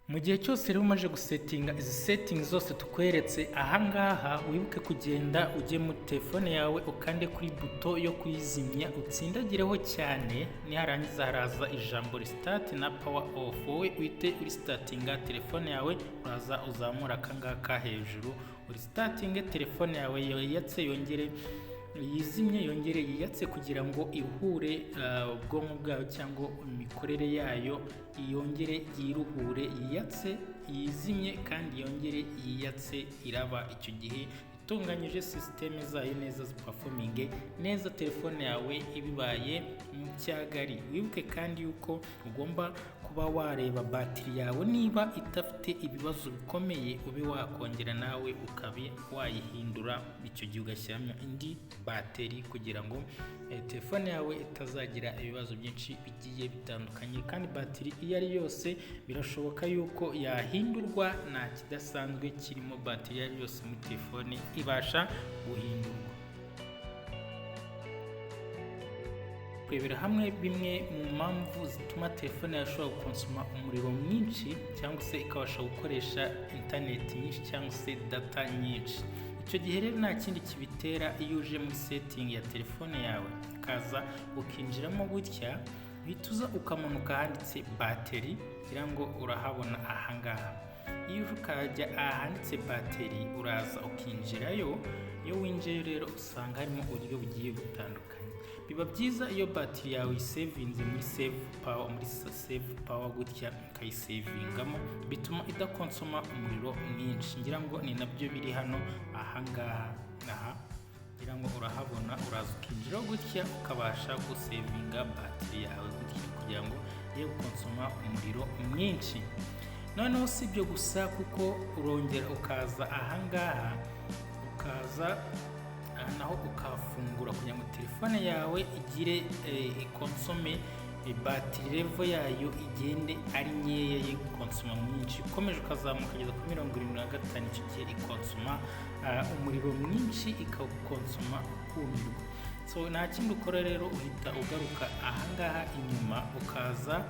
Mu gihe cyose rero umaze gusettinga izi setting zose tukweretse ahangaha, wibuke kugenda ujye muri telefone yawe, ukande kuri buto yo kuyizimya, utsindagireho cyane. Niharangiza haraza ijambo restart na power off, wowe uhite urestartinga telefone yawe. Uraza uzamura akangaka hejuru, urestartinge telefone yawe, yiyatse, yongere yizimye, yongere yiyatse, kugira ngo iruhure ubwonko bwayo cyangwa imikorere yayo, yongere yiruhure, yiyatse, yizimye kandi yongere yiyatse. Iraba icyo gihe itunganyije sisiteme zayo neza, ziperforminge neza, telefone yawe ibibaye mu cyagari. Wibuke kandi yuko ugomba kuba wareba batiri yawe niba idafite ibibazo bikomeye, ube wakongera nawe ukaba wayihindura, icyo gihe ugashyiramo indi bateri kugira ngo telefone yawe itazagira ibibazo byinshi bigiye bitandukanye. Kandi batiri iyo ari yose birashoboka yuko yahindurwa, nta kidasanzwe kirimo. Batiri iyo ari yose muri telefone ibasha guhindurwa. Kurebera hamwe bimwe mu mpamvu zituma telefone yawe ishobora gukonsoma umuriro mwinshi cyangwa se ikabasha gukoresha interineti nyinshi cyangwa se data nyinshi. Icyo gihe rero nta kindi kibitera. Iyo uje muri setting ya telefone yawe, ukaza ukinjiramo gutya, uhita uza ukamanuka ahanditse bateri, kugira ngo urahabona ahangaha. Iyo uje ukajya ahanditse bateri, uraza ukinjirayo. Iyo winjiye rero usanga harimo uburyo bugiye butandukanye. Biba byiza iyo batiri yawe uyisavinze muri save power, muri save power gutya, ukayisavingamo, bituma idakonsoma umuriro mwinshi. Ngira ngo ni nabyo biri hano ahangaha. Aha ngira ngo urahabona. Uraza ukinjira gutya, ukabasha gusavinga batiri yawe gutya kugira ngo ye gukonsoma umuriro mwinshi. Noneho si ibyo gusa, kuko urongera ukaza ahangaha, ukaza aha naho ukahafungura kugira ngo telefone yawe igire ikonsome, batiri level yayo igende ari nkeya, ye gukonsoma mwinshi. Ukomeje ukazamuka ukageza kuri 75, icyo gihe ikonsoma umuriro mwinshi, ikawukonsoma ukumirwa. So nta kindi ukora rero, uhita ugaruka ahangaha inyuma, ukaza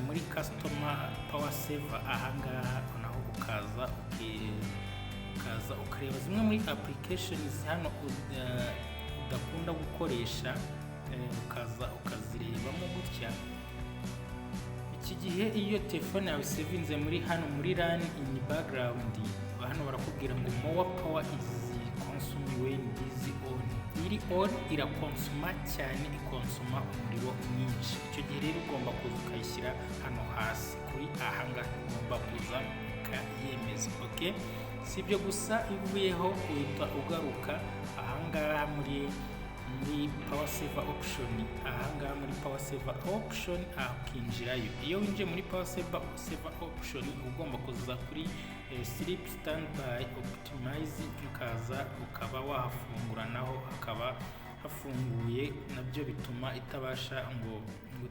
muri custom power saver ahangaha naho, ukaza ukareba zimwe muri applications hano udakunda gukoresha, ukaza ukazirebamo gutya. Iki gihe iyo telefone yawe isevinze muri hano muri run in background, hano barakubwira ngo "More power is consumed when this on". Iri on irakonsoma cyane, ikonsoma umuriro mwinshi. Icyo gihe rero ugomba kuza ukayishyira hano hasi kuri ahangaha, ugomba kuza ukayemeza. Okay, si ibyo gusa, iyo uvuyeho uhita ugaruka ahangaha muri power saver option. Ahangaha muri power saver option ukinjirayo. Iyo winjiye muri power saver option, uba ugomba kuza kuri sleep standby optimize, ukaza ukaba wahafungura, naho hakaba hafunguye. Nabyo bituma itabasha ngo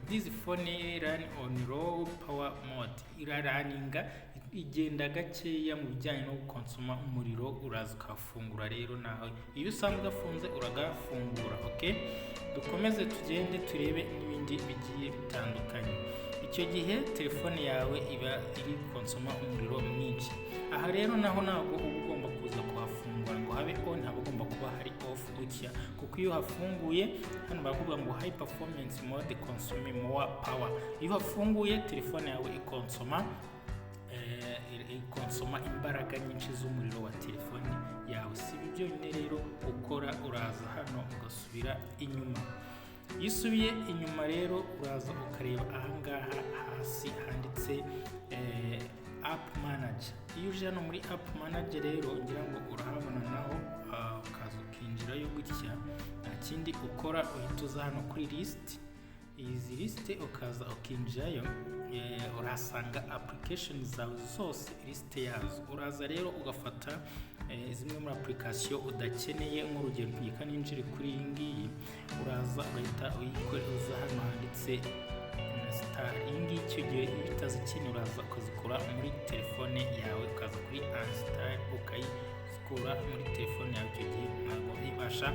"This phone run on low power mode", irarunninga, igenda gakeya mu bijyanye no gukonsoma umuriro. Uraza ukahafungura rero nawe, iyo usanzwe gafunze uragafungura. Okay, dukomeze tugende turebe n'ibindi bigiye bitandukanye. Icyo gihe telefone yawe iba iri konsoma umuriro mwinshi. Aha rero naho ntabwo uba ugomba kuza kuhafungura ngo habe on, haba ugomba kuba hari off gutya, kuko iyo hafunguye hano barakuvuga ngo "High performance mode consume more power". Iyo hafunguye, telefone yawe ikonsoma imbaraga nyinshi z'umuriro wa telefone yawe. Si ibi byonyine rero ukora, uraza hano ugasubira inyuma. Iyo usubiye inyuma rero, uraza ukareba ahangaha hasi handitse app manager. Iyo uje hano muri app manager rero, ngira ngo urahabona naho, ukaza ukinjirayo gutya. Nta kindi ukora, uhita uza hano kuri list, izi list, ukaza ukinjirayo, urahasanga application zawe zose, list yazo. Uraza rero ugafata zimwe muri application udakeneye. Nk'urugero, reka ninjire kuri iyi ngiyi. Uraza ugahita uza hano handitse uninstall iyi ngiyi. Icyo gihe iyo utazikeneye, uraza ukazikura muri telefone yawe, ukaza kuri uninstall, ukayikura muri telefone yawe. Icyo gihe ntabwo ibasha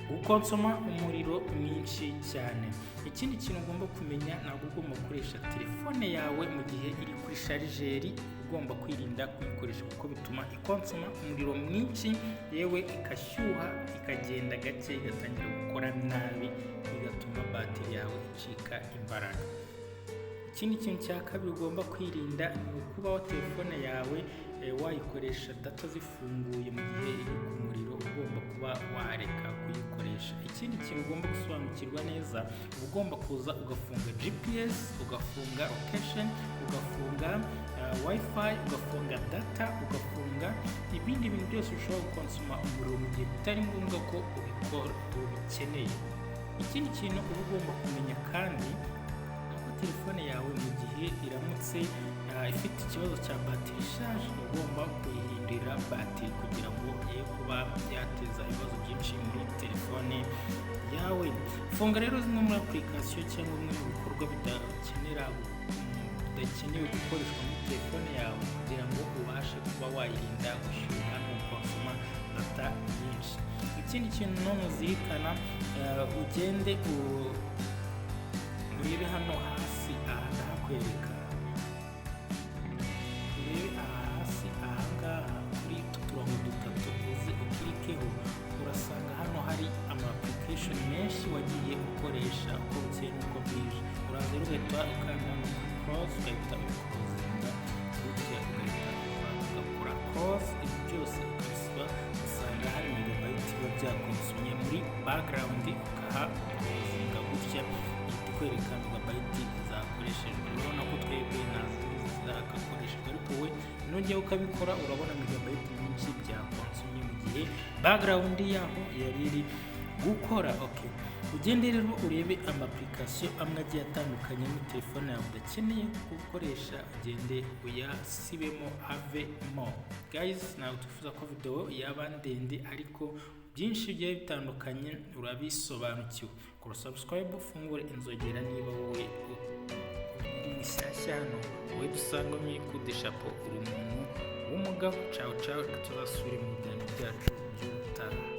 gukonsoma umuriro mwinshi cyane. Ikindi kintu ugomba kumenya, ntabwo ugomba gukoresha telefone yawe mu gihe iri kuri charger. ugomba kwirinda kuyikoresha, kuko bituma ikonsoma umuriro mwinshi, yewe igashyuha, ikagenda gake, igatangira gukora nabi, bigatuma batiri yawe icika imbaraga. Ikindi kintu cya kabiri ugomba kwirinda ni ukubaho telefone yawe wayikoresha data zifunguye mu gihe iri ku muriro. Ugomba kuba wareka kuyikoresha. Ikindi kintu ugomba gusobanukirwa neza, uba ugomba kuza ugafunga GPS, ugafunga location, ugafunga WiFi, ugafunga data, ugafunga ibindi bintu byose bishobora gukonsoma umuriro mu gihe bitari ngombwa ko ubikora, ubikeneye. Ikindi kintu uba ugomba kumenya kandi ni uko telefone yawe mu gihe iramutse ifite ikibazo cya batiri ishaje, uba ugomba kuyihindurira batiri kugira ngo ye kuba yateza ibibazo byinshi muri telefone yawe. Funga rero zimwe muri application cyangwa bimwe mu bikorwa bidakenewe gukoreshwa muri telefone yawe, kugira ngo ubashe kuba wayirinda gushyuha no gukonsoma data nyinshi. Ikindi kintu none uzirikana, ugende urebe hano hasi aha, ndahakwereka. Urebe aha hasi ahangaha kuri utu turongo dutatu, uze ukirikeho. Urasanga hano hari ama application menshi wagiye ukoresha uko bukeye n'uko bwije. Uraza rero ugahita ukanda hano kuri close, ugahita ubiclosinga gutya, ugahita uza ugakora close, ibi byose ukabisiba. Usanga hari megabyte biba byakonsomye muri background, ukaha closinga gutya, ihita ikwereka megabyte zakoreshejwe. Urabona ko twebwe ntazo zagakoreshejwe, ariko wowe nujya ukabikora urabona megabyte nyinshi byakonsomye mu gihe background yaho yari iri gukora. Okay, ugende rero urebe ama application amwe agiye atandukanye muri telefone yawe udakeneye gukoresha, ugende uyasibemo avemo. Guys, ntabwo twifuza ko video yaba ndende, ariko byinshi bigiye bitandukanye urabisobanukiwe. Kora subscribe, ufungure inzogera niba wowe uri mushyashya hano. Wowe dusanga muri kudeshapo, uri umuntu w'umugabo. Cawu cawu, tuzasubire mu biganiro byacu by'ubutaha.